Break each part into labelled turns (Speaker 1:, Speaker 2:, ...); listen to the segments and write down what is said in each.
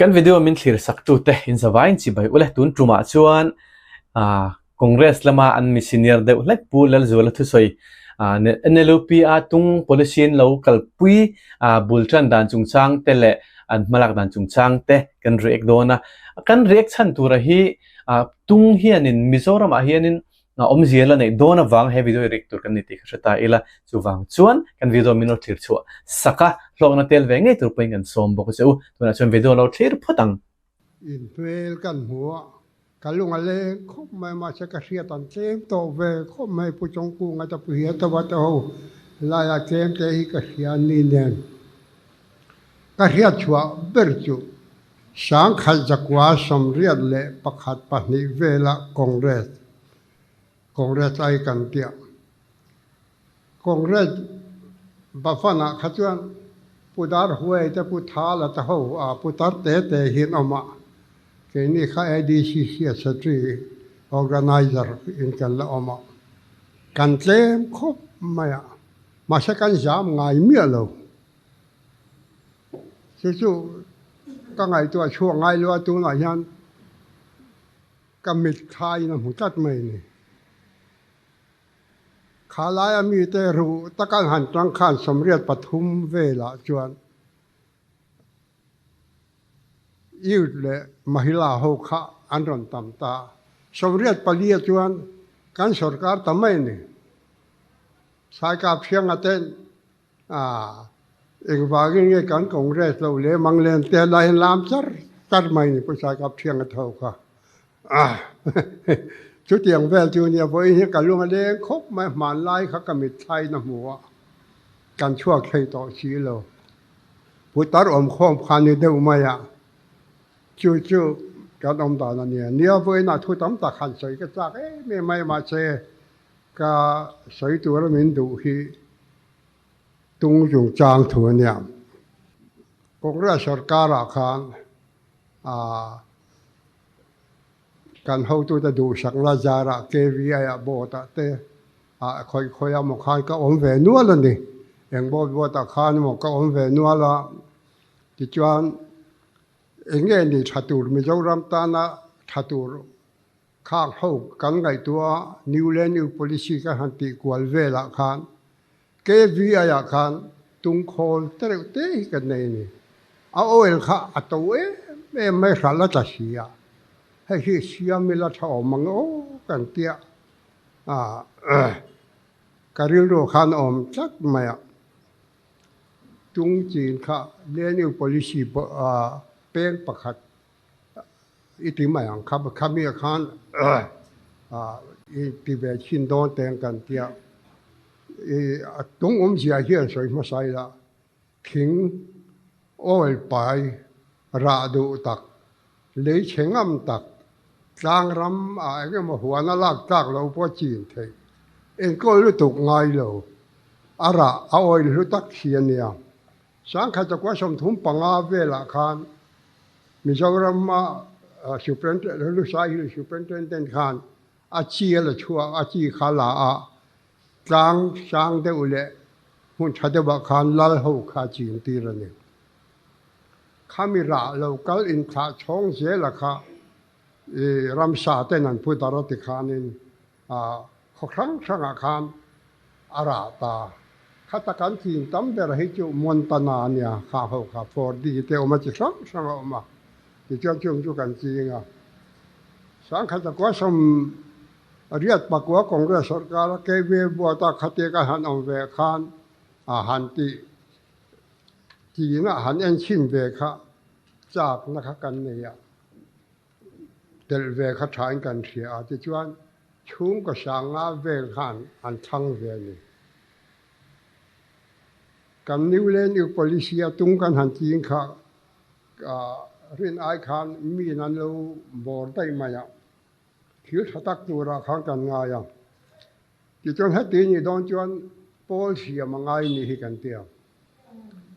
Speaker 1: Kan video min thlir sak tute in zavaiin chibai ule tun tumah chuan Congress lama an mi senior deuh hlek Pu Lalzuala thusawi NLUP a tung policy in lo kalpui bul tan dan chungchang te leh an hmalak dan chungchang te kan react dawn a. Kan react chhan tura hi tung hianin Mizoramah hianin Awmzia la neih dawn avang he video hi rik tur kan ni tih ka hre ta ila, chuvang chuan kan video min lo thlir chhuah sak a, hlawkna tel ve ngei tur pawhin kan sawm bawk a che u. Tunah chuan video lo thlir phawt ang.
Speaker 2: Inhmel kan hmu a, ka lung a leng khawp mai mahse ka hriat an tlem tawh ve khawp mai Pu Chawngkunga te Pu Hiatova te ho laia tlem te hi ka hria an ni nen ka hriat chhuah ber chu Sangkhat zakua 81 pahnih vela Congress Congress ai kan tia. Congress Bhavan-ah kha chuan Pu Darhuai te Pu Thala te ho a Pu Tar te te hian awm a, keini kha ADCC Secretary Organiser in kan la awm a, kan tlem khawp mai a, mahse kan zam ngai miah lo. Chu chu ka ngaihtuah chhuak ngai lo a, tunah hian ka mit thlaiin a hmu tlat mai a ni. Kha laia mite ruh taka an han tang khan 83 velah chuan Youth leh Mahila ho kha an rawn tam ta. 84 ah chuan kan sorkar ta mai a ni. Saikap Hrianga ten A, engvangin nge kan Congress lo leh Manglen te la hian lam char char mai ni pawisa kap thiang a tho kha. A, chutiang vel chu nia vawiin hi ka lung a leng khawp mai, hmanlai kha ka mitthlaiin a hmu a, kan chhuak thei tawh si lo. Putar awmkhawm kha ni deuh mai a, chu chu kan awm dan a nia. Nia vawiinah thu tam tak han sawi ka chak em em mai mahse ka sawi tura min duh hi Tung chungchang thu a nia. Congress sorkarah khan kan hotute duhsakna zarah KVI-ah board-ah te khawih khawih a maw khan ka awm ve nual a ni. Eng board board-ah khan emaw ka awm ve nual a, tichuan eng nge ni tha tur Mizoram tana tha tur Khang ho kan ngaihtuah a, New Land Use Policy kan han tih kual velah khan KVI-ah khan tungkhawl te reuh te hi kan nei a ni. A oil kha a to em em mai hral a tla si a, hei hi siam ila tha awm ang aw kan tia a, ka rilru khan a awm tlat mai a. Tung chin kha Land Use Policy peng pakhat I ti mai ang kha khami ah khan i ti ve chhin dawn teng kan tia i a tung awmzia hian sawi hmasa ila thing oil pai rah duh tak lei chhe ngam tak tlang ram ah eng emaw huan a lak tlak lo pawh chin theih enkawl lutuk ngai lo a rah a oil hlu tak si a nia. Sangkhat zakua 35 velah khan Mizorama Lusai Hill Superintendent khan a chi a la chhuak, a chi kha la a, tlang sang deuh leh hmun tha deuhah khan lal ho kha a chin tir a ni. Khami rah lo kal inthlah chhawng zela kha i ramsa ten an pu dar a ti khanin Khaw hrang hrangah khan a rah ta. Khata kan chin tam ber hi chu Montana a nia, kha ho kha Fordi te awm a, chi hrang hrang a awm a, tichuan chung chu kan ching a. Sangkhat 1989 Congress sorkar a KV Buata khatia kan han awm ve khan a han tih chin a han en chhin ve kha chakna kha kan nei a. Telh ve kha thain kan hria a, tichuan chhungkaw sanga vel khan an thlang ve a ni. Kan New Land Use Policy a tung kan han ching kha rin ai khan miin an lo bawr daih mai a, thil tha tak turah khan kan ngai a. Tichuan heti nih dawn chuan pawl siam a ngai ni hi kan ti a.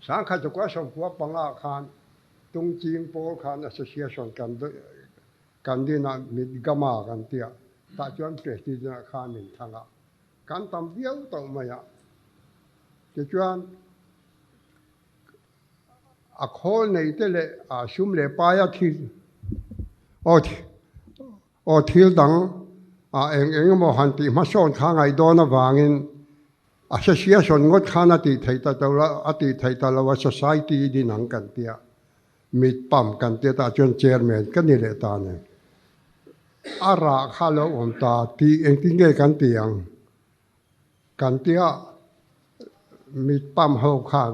Speaker 2: 1995 khan Tungching pawl khan association kan kan din a, Mitgama kan ti a, tah chuan president ah khan min thlang a, kan tam viau tawh mai a. Tichuan A khawl nei te leh a sum leh paia thil aw aw thil dang a eng eng emaw han tih hmasawn kha ngaih dawn avangin association ngawt khan a tih theih ta lo a tih theih ta lo a society din ang kan tia mit pump kan tia tah chuan chairman ka ni leh ta a ni. A rah kha lo awm ta tih engtin nge kan ti ang? Kan tia mit pump ho khan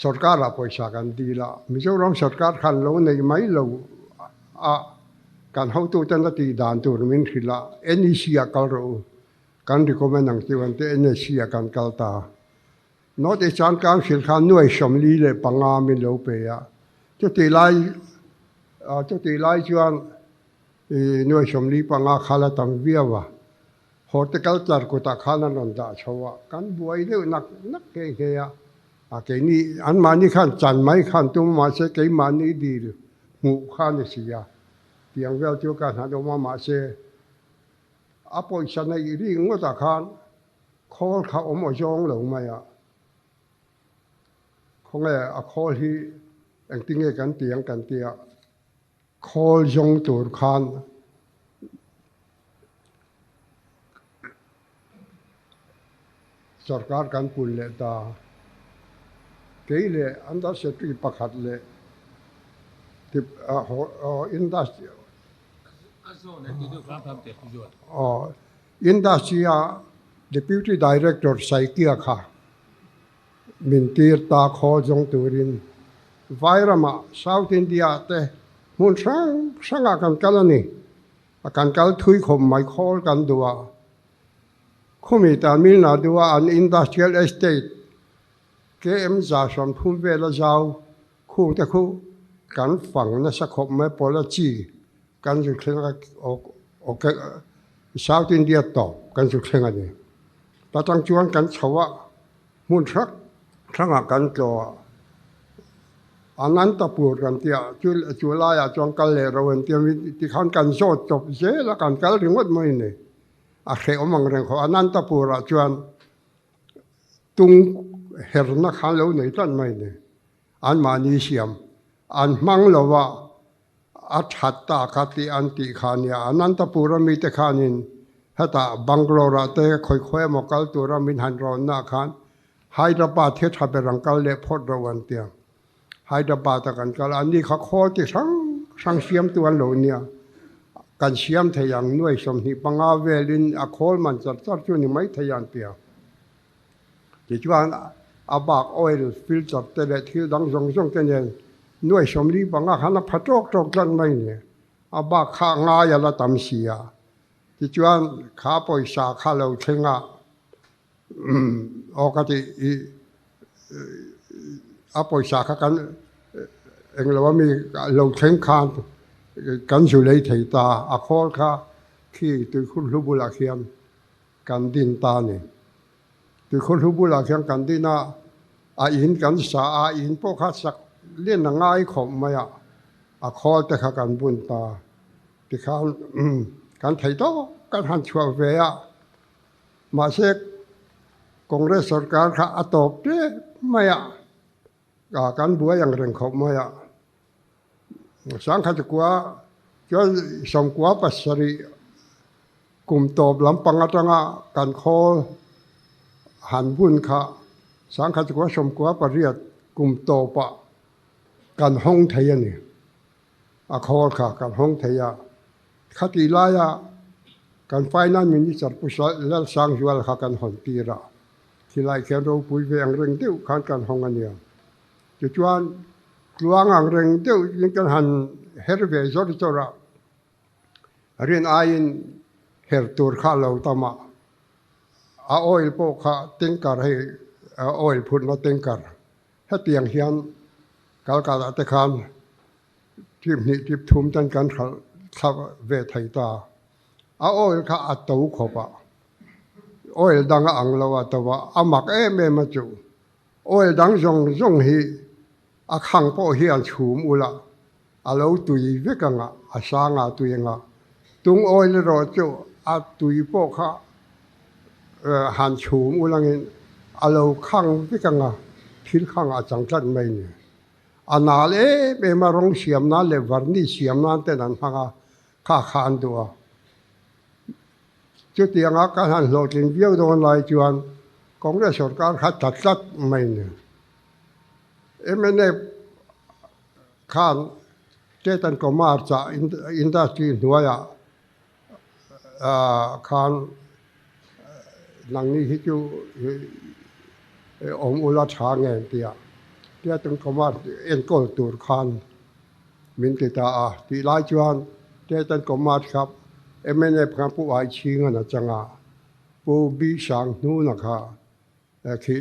Speaker 2: sorkar ah pawisa kan dil a, Mizoram sorkar khan lo nei mai lo a, kan hotu ten a tih dan tur min hrilh a, NEC ah kal rawh u, kan recommend ang chu an tia NEC ah kan kal ta. North Eastern Council khan nuai 45 min lo pe a, chutih lai chutih lai chuan I nuai 45 kha la tam viau a, horticulture kutah khan an rawn dah chho a, kan buai deuh nak nak nghe nghe a, a keini anmahni khan chan mai khan tum a mahse keimahni dil hmuh kha a ni si a, tiang vel chu ka hna dawm a mahse a pawisa neih ri ngawtah khan khawl kha awm aw zawng lo mai a, khawnge a khawl hi engtinge kan ti ang kan ti a. Khawl zawng tur khan sorkar kan pun leh ta. Kei leh Under Secretary pakhat leh Industry-a Deputy Director Saikia kha Min tir ta khawl zawng turin Vairamah South India te hmun hrang hrangah kan kal a ni. A kan kal thui khawp mai khawl kan duh a. Khumi Tamil Nadu-a an Industrial Estate KM 130 vela zau khung te khu kan fang nasa khawp mai Pollachi kan zu thleng a South India tawp kan zu thleng a ni. Ta tang chuan kan chho a, hmun hrang hrangah kan tlawh a, Anantapur kan tih ah chu chu laiah chuan kal leh ro an ti a, tikhan kan zawt chawp zel a, kan kal ringawt mai a ni. A hrehawm ang reng khawp Anantapur ah chuan tung herna khan lo nei tlat mai a ni. Anmahni siam an hmang lo a, A that ta kha tih an tih kha nia. Anantapura mite khanin hetah Bangalore-ah te khawi khawi emaw kal tura min han rawnna khan Hyderabad hi tha ber ang kal leh phawt ro an tia. Hyderabad-a kan kal a, ani kha khawl ti hrang hrang siamtu an lo nia. Kan siam thei ang nuai 25 velin a khawl man char char chu ni mai thei an tia. Tichuan a bak oil filter te leh thil dang zawng zawng te nen nuai 45 khan a pha tawk tawk tlat mai ni. A bak kha a ngai a la tam si a. Tichuan kha pawisa kha lo thleng a, aw ka ti i a pawisa kha kan englo a mi lo thleng khan kan zu lei thei ta. A khawl kha khi tuikhur hlu bulah khian kan din ta a ni. Tuikhur hlu bulah khian kan din a, a in kan sa a, in pawh kha sak lian a ngai khawp mai a, a khawl te kha kan bun ta. Tikhan kan thei tawk kan han chhuah ve a, mahse Congress sorkar kha a tawp tep mai a, kan buai ang reng khawp mai a. Sangkhatkua chuan 97 kum tawp lampang atanga kan khawl han bun kha 1998 kum tawpah kan hawng thei a ni. A khawl kha kan hawng thei a. Khatih laia kan Finance Minister Pu Lalsangzuala kha kan hawn tir a. Khilai khian ropui ve ang reng deuh khan kan hawng a nia. Tichuan tluang ang reng deuh in kan han her ve zawr zawr a, rin aiin her tur kha a lo tam a, a oil pawh kha tanker hei oil phurhna tanker hetiang hian Calcutta te khan trip hnih trip thum ten kan hralh thla ve thei ta, a oil kha a to khawp a, oil dang a ang lo a to a, a mak em em a chu. Oil dang zawng zawng hi a khang pawh hi an chhum ul a, a lo tui vek ang a, a sang a tui ang a. Tung oil erawh chu a tui pawh kha han chhum ul angin a lo khang vek ang a. thil kha ngah chang tlat mai ni. A nal em em a, rawng siam nan leh varnish siam nan ten an hmang a, kha kha an duh a. Chutianga kan han hlawhtling viau dawn lai chuan Congress sorkar kha tla tlat mai ni. Mnf khan Trade and Commerce ah industry hnuaiah khan nangni hi chu awm ula tha nge an ti a, Trade and Commerce enkawl tur khan min ti ta a. Tih lai chuan Trade and Commerce kha mnf khan Pu Aichhingan a chang a, Pu B Sanghnuna kha khi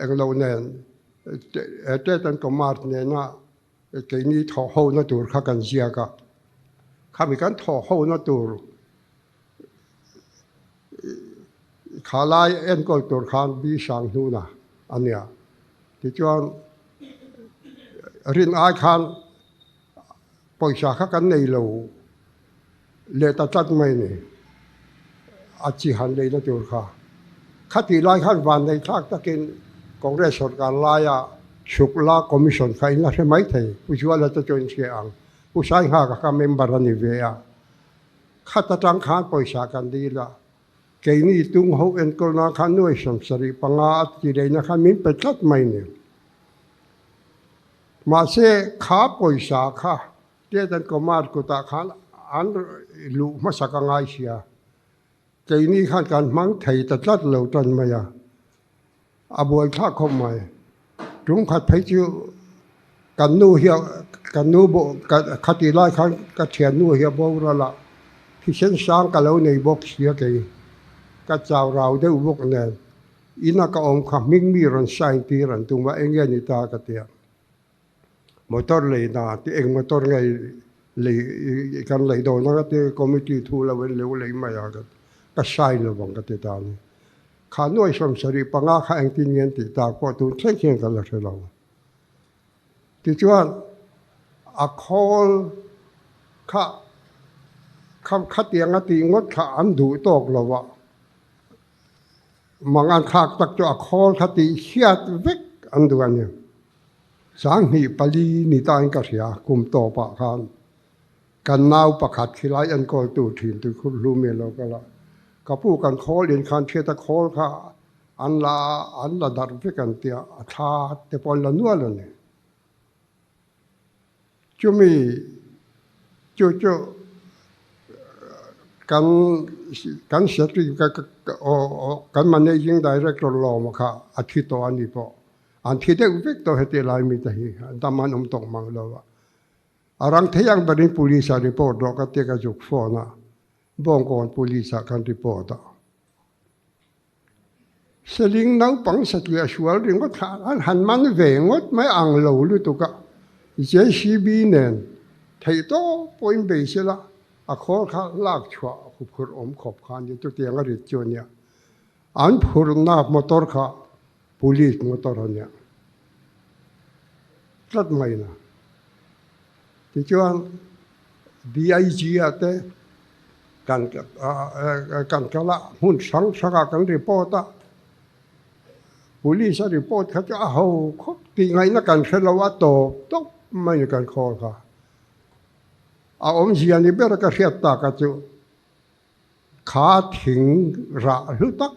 Speaker 2: Englo nen Trade and Commerce nena keini thawh hona tur kha kan ziak a, khami kan thawh hona tur kha lai enkawl tur khan Bi Sang Hnuna a nia. Tichuan rin ai khan Pawisa kha kan nei lo leh ta tlat mai ni, a chi han leina tur kha. Khatih lai khan vanneih thlak takin Congress sorkar laia Shukla Commission kha in la hre mai thei, Pu Zuala te chuan in hria ang, Pu Sainghaka kha member a ni ve a. Khat atang khan pawisa kan dil a, keini tung ho enkawlna khan nuai 75 a ti leina khan min pe tlat mai ni. Mahse, kha pawisa kha State and Command kutah khan an luh hmasak a ngai sia. Keini khan kan hmang thei ta tlat lo tan mai a, a buaithlak khawp mai. Tum khat phei chu kan nu hi kan nu khatih lai khan ka thiannu hi a boral a, thisen sang ka lo nei bawk sia kei, ka chau rau deuh bawk nen. Ina ka awm kha hming mi rawn sign tir an tum a, eng nge ni ta ka ti a. Motor lei na ti eng motor nge lei kan lei dawn a ka ti committee thu lo in leu lei mai a ka sign lo vang ka ti ta a ni. Kha nuai 75 kha engtin nge an tih tak pawh tun thleng hian ka la hre lo. Tichuan a khawl kha khatiang a tih ngawt kha an duh tawk lo a. Mangan thlak tak chu a khawl kha tih hriat vek an duh a ni. 2004 ni tain ka hria, kum tawpah khan kan nau pakhat khilai enkawltu thin tuikhur hlu mi lo kal a, ka pu kan khawl in khan hriat a khawl kha an la an la darh vek an tia, a thla te pawh an la nual a ni. Chumi chu chu kan kan secretary kan managing director lawma kha a thi tawh a ni pawh an thi deuh vek tawh heti lai mi te hi dam an awm tawh mang lo a a rang thei ang berin police ah report rawh ka tia ka zuk phone a Bawngkawn police ah kan report a. Seling naupang satliah sual ringawt kha an han man ve ngawt mai ang lo lutuk a, JCB nen theih tawp pawhin bei sela a khawl kha lak chhuah huphurh awm khawp kha a ni chutiang a rit chu a nia. An phurhna motor kha police motor a nia tlat mai na. Tichuan DIG ah te kan kan kal a, hmun hrang hrang ah kan report a, police a report kha chu a ho khawp tih ngaihna kan hre lo a tawp tawp mai ni kan khawl kha. A awmzia ni ber ka hriat tak a chu kha thing rah hlu tak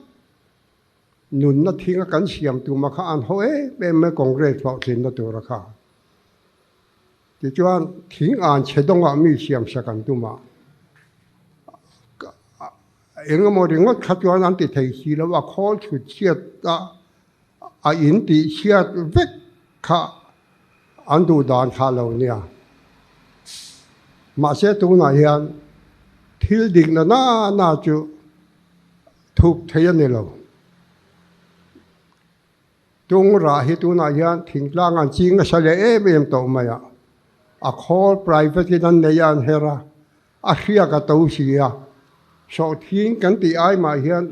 Speaker 2: Nunna thinga kan siam tuma kha an haw em em mai Congress hlawhtlinna tura kha. Tichuan thing an chhe dawngah mi siam sak an tum a, eng emaw ringawt kha chuan an ti thei si lo a, khawl chhut chhiat a, a in tih chhiat vek kha an duh dan kha lo nia. Mahse tunah hian thil dikna na na chu Thup thei a ni lo. Tung rah hi tunah hian thingtlang an ching nasa leh em em tawh mai a. A khawl private in an nei a an her a, a hriak a to si a. Sawhthing kan tih ai mah hian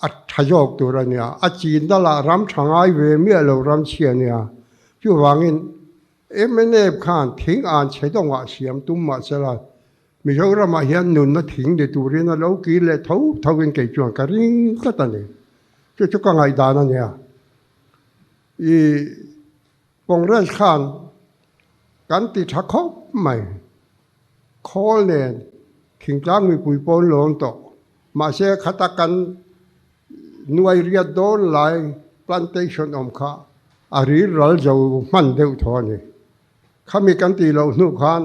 Speaker 2: a tha zawk tur a nia. A chinna lah ram tha ngai ve miah lo ram chhia a nia. Chuvangin mnf khan thing an chhe dawngah siam tum mah sela Mizoramah hian nunna thing ni turin a lo kir leh tho tho in kei chuan ka ring tlat a ni. Chu chu ka ngaihdan a nia. I Congress khan kan ti tha khawp mai. Khawl nen thingtlang mipui pawn lawm tawh. Mahse khata kan nuai riat dawn lai plantation awm kha a ril ral zo hman deuh thaw a ni. Khami kan tih loh hnu khan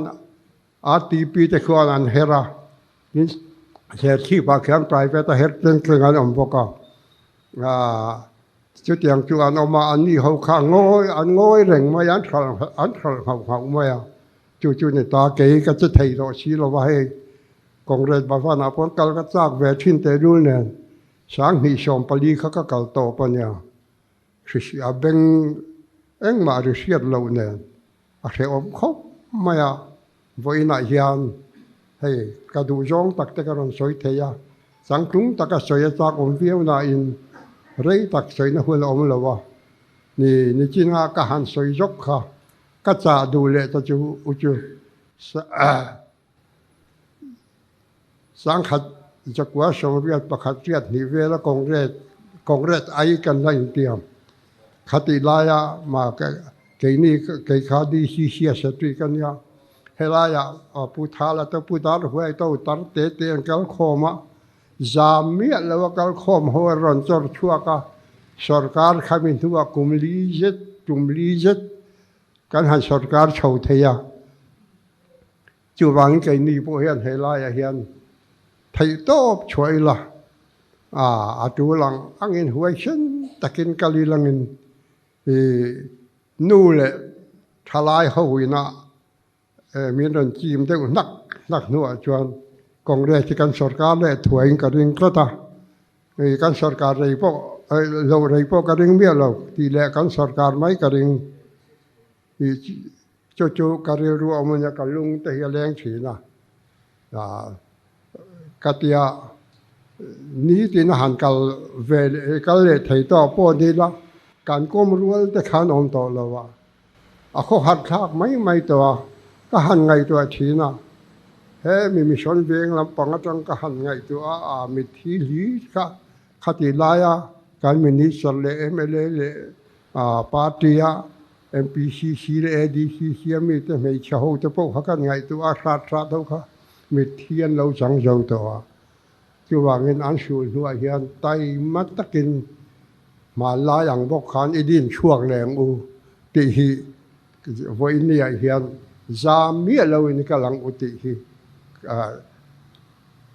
Speaker 2: RTP te khuan an her a, tin Serchhip ah khian private a her tleng tleng an awm bawk a, chutiang chu an awm a, an ni ho kha ngawi an ngawi reng mai a, an hralh an hralh nghauh nghauh mai a, chu chu ni ta kei ka che thei tawh si lo va hei Congress Bhavan ah pawh kal ka chak ve thin tehlul nen 2014 kha ka kal tawp a nia. Hrihhriah beng engmah ri hriat loh nen a hrehawm khawp mai a, vawiinah hian hei ka duh zawng tak te ka rawn sawi thei a, changtlung taka sawi a chak awm viau nain rei tak sawina hun a awm lo a, ni nichinga ka han sawi zawk kha ka chah duh leh ta chu u chu Sangkhat zakua sawmriat pakhat riat hnih vela Congress Congress ai kan la intiam. Khatih laia ma keini kei kha DCC a secretary ka nia. Helaia Pu Thala te Pu Dar Huai to tar te te an kal khawm a, zam miah lo a kal khawm ho a rawn chawr chhuak a, sorkar khami hnuah kum li zet tum li zet kan han sorkar chho thei a. Chuvangin keini pawh hian he laiah hian theihtawp chhuah ila, a tul ang angin huaisen takin kal ilangin i nu leh thalai ho ina min rawn chim deuh hnak hnak hnuah chuan Congress hi kan sorkar leh thuaiin ka ring tlat a, kan sorkar rei pawh lo rei pawh ka ring miah lo tih leh kan sorkar mai ka ring. Chu chu ka rilru a awm ania, ka lung te hi a leng thin a, ka tia nitin a han kal ve leh kal leh thei tawh pawh ni ila kan kawm rual te khan awm tawh lo a, a khawhar thlak mai mai tawh a, ka han ngaihtuah thin a, he mi mission veng lampang atang ka han ngaihtuah a, a mitthi hlir kha khatih laia kan minister leh mla leh party a MPCC leh ADCC a mite hmeichhe ho te pawh kha kan ngaihtuah a, hrat hrat ho kha mitthi an lo chang zo tawh a. Chuvangin an hrul hnuah hian taima takin hmanlai ang bawk khan i din chhuak leh ang u tih hi vawiiniah hian zam miah loin ka lang u tih hi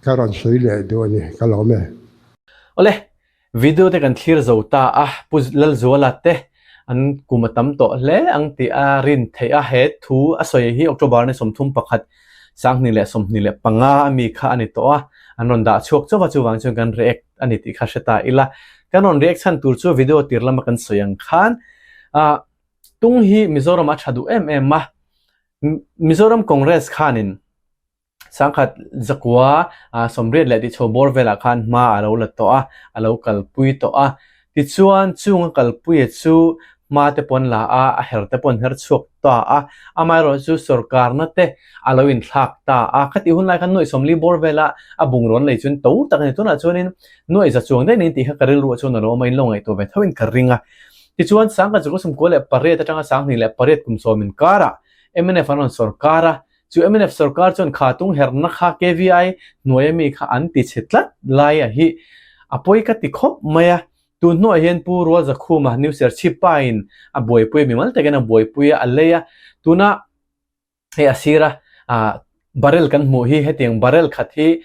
Speaker 2: ka rawn sawi leh duh a ni, ka lawm e.
Speaker 1: Awle, Video te kan thlir zo ta a, Pu Lalzuala te an kum a tam tawh hle ang tih a rin theih a, he thu a sawi hi October ni 31, 2025 a mi kha a ni tawh a, an rawn dah chhuak chauh a, chuvang chuan kan react a ni tih kha hre ta ila. Kan rawn react chhan tur chu video tir lama kan sawi ang khan ah tung hi Mizoram a tha duh em em a, Mizoram Congress khanin Sangkhat zakua 80 leh tihchho bawr velah khan hma a lo la tawh a, a lo kalpui tawh a. Tichuan, chung a kalpuia chu hma te pawn la a, a her te pawn her chhuak ta a. Amaherawh chu sorkarna te a lo inthlak ta a. Khatih hun lai khan nuaih 40 bawr vela a bungraw an lei chuan to tak a ni. Tunah chuanin nuaih za chuang daih niin tih kha ka rilruah chuan a lo awm a, in lo ngaihtuah ve thoin ka ring a. Tichuan, sangkhat zakua 98 atanga 28 kum sawm inkarah mnf an rawn sorkar a. Chu mnf sorkar chuan kha tung herna kha KVI hnuaia mi kha an ti chhe tlat lai a hi a pawi ka ti khawp mai a. Tun hnuah hian Pu Rualzakhuma New Serchhip pa in a buaipui a, mimal takin a buaipui a, a lei a. Tuna hei a sira barrel kan hmuh hi hetiang barrel khat hi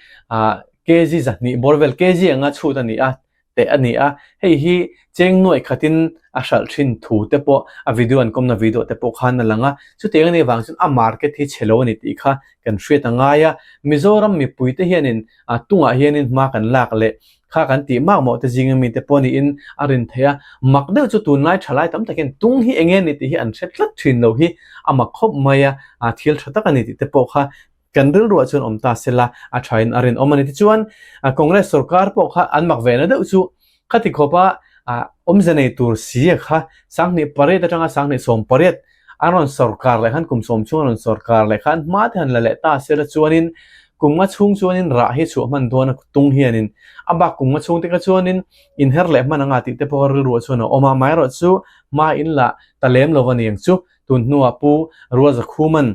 Speaker 1: kg 200 bawr vel kg anga chhut a ni a. teh a ni a, hei hi cheng nuaih khatin a hralh thin thu te pawh a video an kawmna video te pawh khan a lang a, chutiang a nih vang chuan a market hi chhe lo a ni tih kha kan hriat a ngai a, Mizoram mipui te hianin a tungah hianin hma kan lak leh kha kan tih mak mawh te zinga mite pawh niin a rin theih a, mak deuh chu tunlai thalai tam takin tung hi eng nge ni tih hi an hre tlat thin lo hi a mak khawp mai a, thil tha tak a ni tih te pawh kha Kan rilruah chuan awm ta sela a thain a rinawm a ni. Tichuan, Congress sorkar pawh kha an mak ve na deuh chu khati khawpa awmze nei tur si a kha 2008 atanga 2018 an rawn sorkar leh khan kum sawm chhung an rawn sorkar leh khan hma te han la leh ta sela chuanin Kum nga chhung chuanin rah hi chhuah hman dawn a tung hianin a bak kum nga chhung te kha chuanin inher leh hman anga tih te pawh kha rilruah chuan a awm a. Amaherawhchu hma in la ta lem lo a ni ang chu. Tun hnuah Pu Rualzakhuman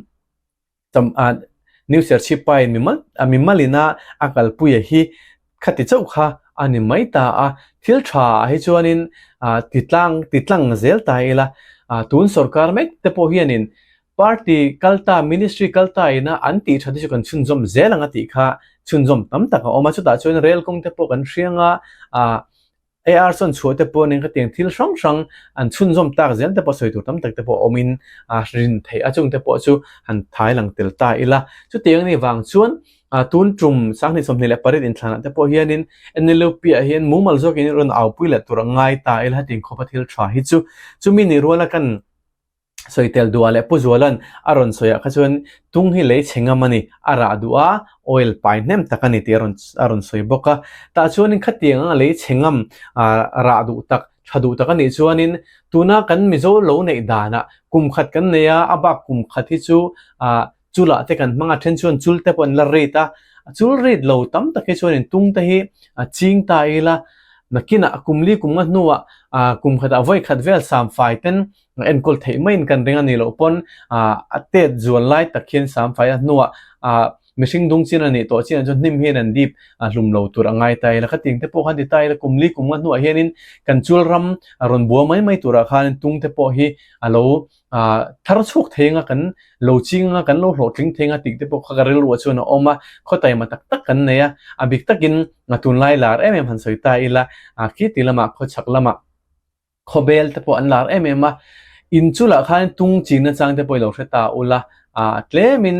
Speaker 1: New Serchhip pa in mimal a mimal ina a kalpuia hi khati chauh kha a ni mai ta a, thil tha ah hi chuanin titlang titlang zel ta ila, tun sorkar mek te pawh hianin party kal ta ministry kal ta ina an tih that hi chu kan chhunzawm zel ang a tih kha chhunzawm tam tak a awm a, chutah chuan rail kawng te pawh kan hriang a, AR sawn chhuah te pawh nen khatiang thil hrang hrang an chhunzawm tak zel te pawh sawi tur tam tak te pawh awmin a rin theih a, chung te pawh chu han thai lang tel ta ila. Chutiang anih vang chuan tun tum 2028 inthlanah te pawh hianin NLUP ah hian mumal zawkin rawn aupui leh tur a ngai ta ila hetiang khawpa thil tha hi chu chumi ni ruala kan Sawitel duah leh Pu Zuala'n a rawn sawiah kha chuan tung hi lei chhe ngam a ni, a rah duh a, oil pai hnem tak a ni tih a rawn a rawn sawi bawk a. Tah chuanin khatiang anga lei chhe ngam rah duh tak, tha duh tak a nih chuanin tuna kan Mizo lo neih danah kum khat kan nei a, a bak kum khat hi chu chulah te kan hmang a, then chuan chul te pawh an la rate a, chul rate lo tam tak hi chuanin tung te hi a ching ta ila nakinah kum li kum nga hnuah kum khatah vawi khat vel sam fai ten enkawl theih maiin kan ring a nih loh pawn a tet zual lai tak hian sam fai a hnuah mihring dung chin a nih tawh chinah chuan hnim hian an dip hlum lo tur a ngai ta ila khatiang te pawh khan ti ta ila kum li kum nga hnuah hianin kan chul ram a rawn bua mai mai turah khanin tung te pawh hi a lo thar chhuak thei anga kan lo ching anga kan lo hlawhtling thei anga tih te pawh kha ka rilruah chuan a awm a, khaw taima tak tak kan nei a, a bik takin tunlai lar em em han sawi ta ila khiti lamah khawchhak lamah Khawbel te pawh an lar em em a, in chulah khan tung chin nachang te pawh i lo hre ta ula, ah tlemin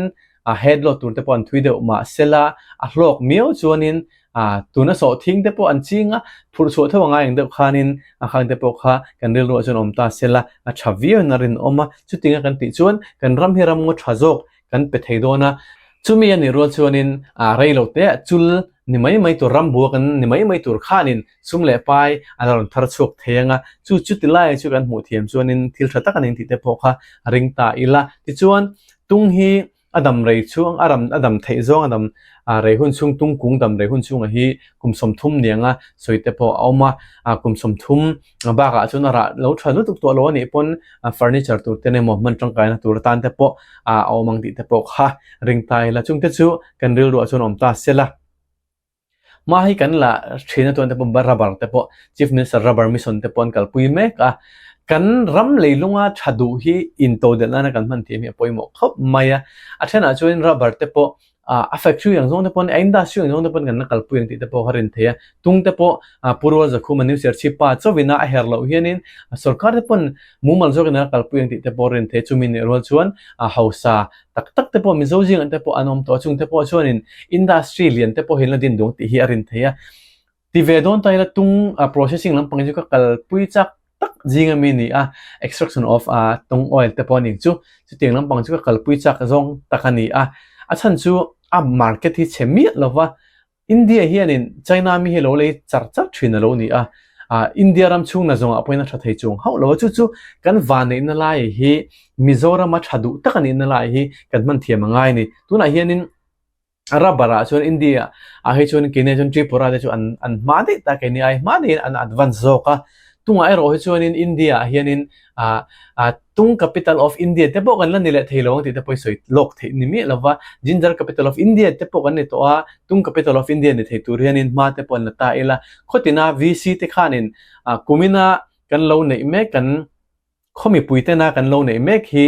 Speaker 1: ah head load tur te pawh an thui deuh mahsela a hlawk miau chuanin ah tuna sawhthing te pawh an ching a, phurh chhuah tho a ngai ang deuh khanin a khang te pawh kha kan rilruah chuan awm ta sela a tha viauin a rinawm a, chutinga kan tih chuan kan ram hi ram ngaw tha zawk kan pe thei dawn a, chumi a nih rual chuanin ah rei lo te chul ni mai mai tur ram bua kan ni mai mai tur khanin sum leh pai a la rawn thar chhuak thei ang a, chu chuti lai chu kan hmuh thiam chuanin thil tha tak a ning tih te pawh kha a ring ta ila. Tichuan tung hi a dam rei chhung a ram a dam theih zawng a dam ah rei hun chhung tung kung dam rei hun chhungah hi kum 30 nianga sawi te pawh a awm a, ah kum 30 bakah chuan a rah lo tha lutuk tawh lo a nih pawn furniture tur te emaw hman tangkaina tur atan te pawh a awm ang tih te pawh kha ring ta ila chung te chu kan rilruah chuan awm ta sela. Hma hi kan la thin a tuan te pawh rubber te pawh Chief Minister rubber mission te pawh an kalpui mek a, kan ram leilunga tha duh hi intodelh nana kan hman thiam hi a pawimawh khawp mai a, a thenah chuan rubber te pawh ah a factory ang zawng te pawn a industry ang zawng te pawn kan la kalpui ang tih te pawh a rin thei a, tung te pawh ah Pu Rualzakhuma New Serchhip pa chauhin a her loh hianin sorkar te pawn mumal zawkin an la kalpui ang tih te pawh a rin thei a, chumi nih rual chuan ah hausa tak tak te pawh Mizo zingah te pawh an awm tawh a, chung te pawh chuanin industry lian te pawh hi an la din duang tih hi a rin thei a. Ti ve dawn ta ila tung processing lampang hi chu ka kalpui chak tak zing ami a ni a, extraction of tung oil te pawh a ning chu, chutiang lampang chu ka kalpui chak zawng tak a ni a, a chhan chu a market hi chhe miah lova, India hianin China mi hi lo lei char char thin a lo ni a, India ram chhung na zawngah pawhin a tha thei chuang hauh lo a, chu chu kan vanneihna lai hi Mizorama tha duh tak a nihna lai hi kan hman thiam a ngai a ni, tunah hianin. Rubber ah chuan India ah hi chuan keini chuan Tripura te chu an an hma daih ta keini ai hma daihin an advance zawk a, tungah erawh hi chuanin India ah hianin ah ah tung capital of India te pawh kan la ni leh thei lo ang tih te pawh hi sawi lawk theih ni miah lova, Ginger capital of India te pawh kan ni tawh a, tung capital of India ni thei tur hianin hma te pawh an la ta ila, khawtina VC te khanin ah kumina kan lo neih mek kan khaw mipui tena kan lo neih mek hi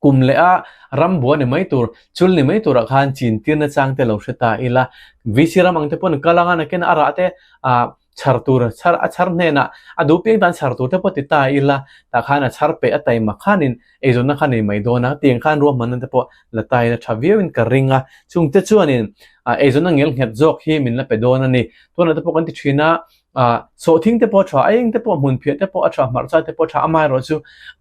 Speaker 1: kum leh a ram bua ni mai tur, chul ni mai turah khan chin tirna chang te lo hre ta ila. VC ram ang te pawh an kal anga nakin a rah te ah chhar tur chhar a chhar hnenah a duh piang tan chhar tur te pawh ti ta ila tah khan a chhar peih a taima khanin eizawnna kha nei mai dawn a, tiang khan ruahmanna te pawh la ta ila tha viauin ka ring a, chungte chuanin ah eizawnna ngel nghet zawk hi min la pe dawn a ni. Tunah te pawh kan ti thin a, Ah, sawhthing te pawh a tha, aieng te pawh, hmunphiah te pawh a tha, hmarcha te pawh a tha, amaherawh chu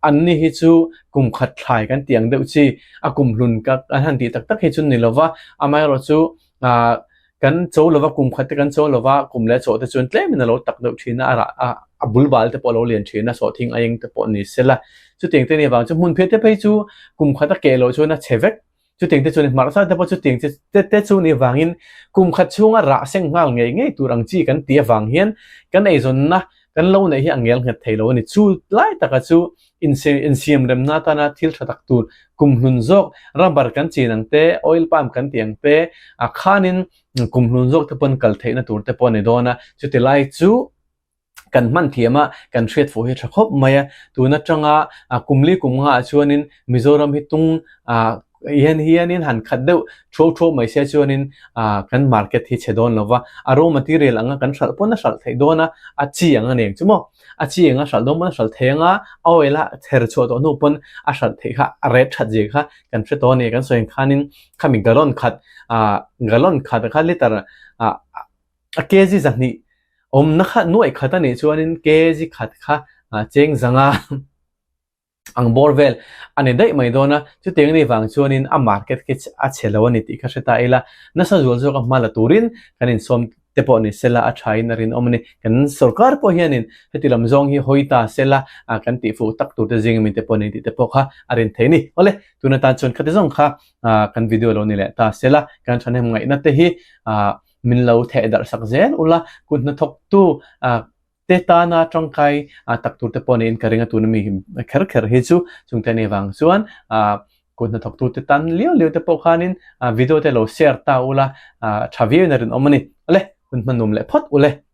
Speaker 1: anni hi chu kum khat thlai kan tih ang deuh chi, a kum hlun ka an han tih tak tak hi chu ni lova, amaherawh chu ah kan cho lova kum khat te kan cho lova kum leh chawh te chuan tlemin a lo tak deuh thin a, a rah a a bul bal te pawh a lo lian thin a, sawhthing aieng te pawh ni sela, chutiang te nih avang chuan hmunphiah te phei chu kum khat a keh loh chuan a chhe vek. Chutiang te chuan hmarcha te pawh chutiang te te chu ni vangin kum khat chhunga rah seng nghal ngei ngei tur ang chi kan tih avang hian kan eizawnna kan lo neih hi a ngel nghet thei lo a ni. Chu lai taka chu insiam remna atana thil tha tak tur kumhlun zawk rubber kan chin ang te, oil palm kan tih ang te a khanin kumhlun zawk te pawn kal theihna tur te pawh a ni dawn a. Chuti lai chu kan hman thiam a, kan hriat fuh hi a tha khawp mai a. Tun atanga kum li kum nga ah chuanin Mizoram hi tung hian hianin han khat deuh thuau thuau mai se chuanin kan market hi chhe dawn lo va, a raw material anga kan hralh pawn a hralh theih dawn a, a chi ang a ni ang chu maw? A chi anga hralh dawn pawn a hralh thei anga, a oil a her chhuah tawh hnu pawn a hralh theih kha a ret that zia kha kan hre tawh a ni. Kan sawi ang khanin khami gallon khat gallon khat kha liter A kg 200 awmna kha nuaih khat a nih chuanin kg khat kha cheng zanga ang bawr vel a ni daih mai dawn a, chutiang ni vang chuanin a market khi a chhe lo a ni tih kha hre ta ila, nasa zual zawka hma la turin kan insawm te pawh ni sela a thain a rinawm a ni. Kan sorkar pawh hianin heti lam zawng hi hawi ta sela kan tihfuh tak tur te zing ami te pawh ni tih te pawh kha a rin thei a ni. Awle, tun atan chuan khati zawng kha kan video lo ni leh ta sela, kan thahnem ngaihna te hi Min lo theh darh sak zel ula, kut hnathawktu te tana tangkai tak tur te pawh niin ka ring a, tuna mi kher kher hi chu chungte ni vang chuan kut hnathawktu te tan liau liau te pawh khanin video te lo share ta ula tha viau in a rinawm a ni. Awle, hun hmanum leh phawt ule.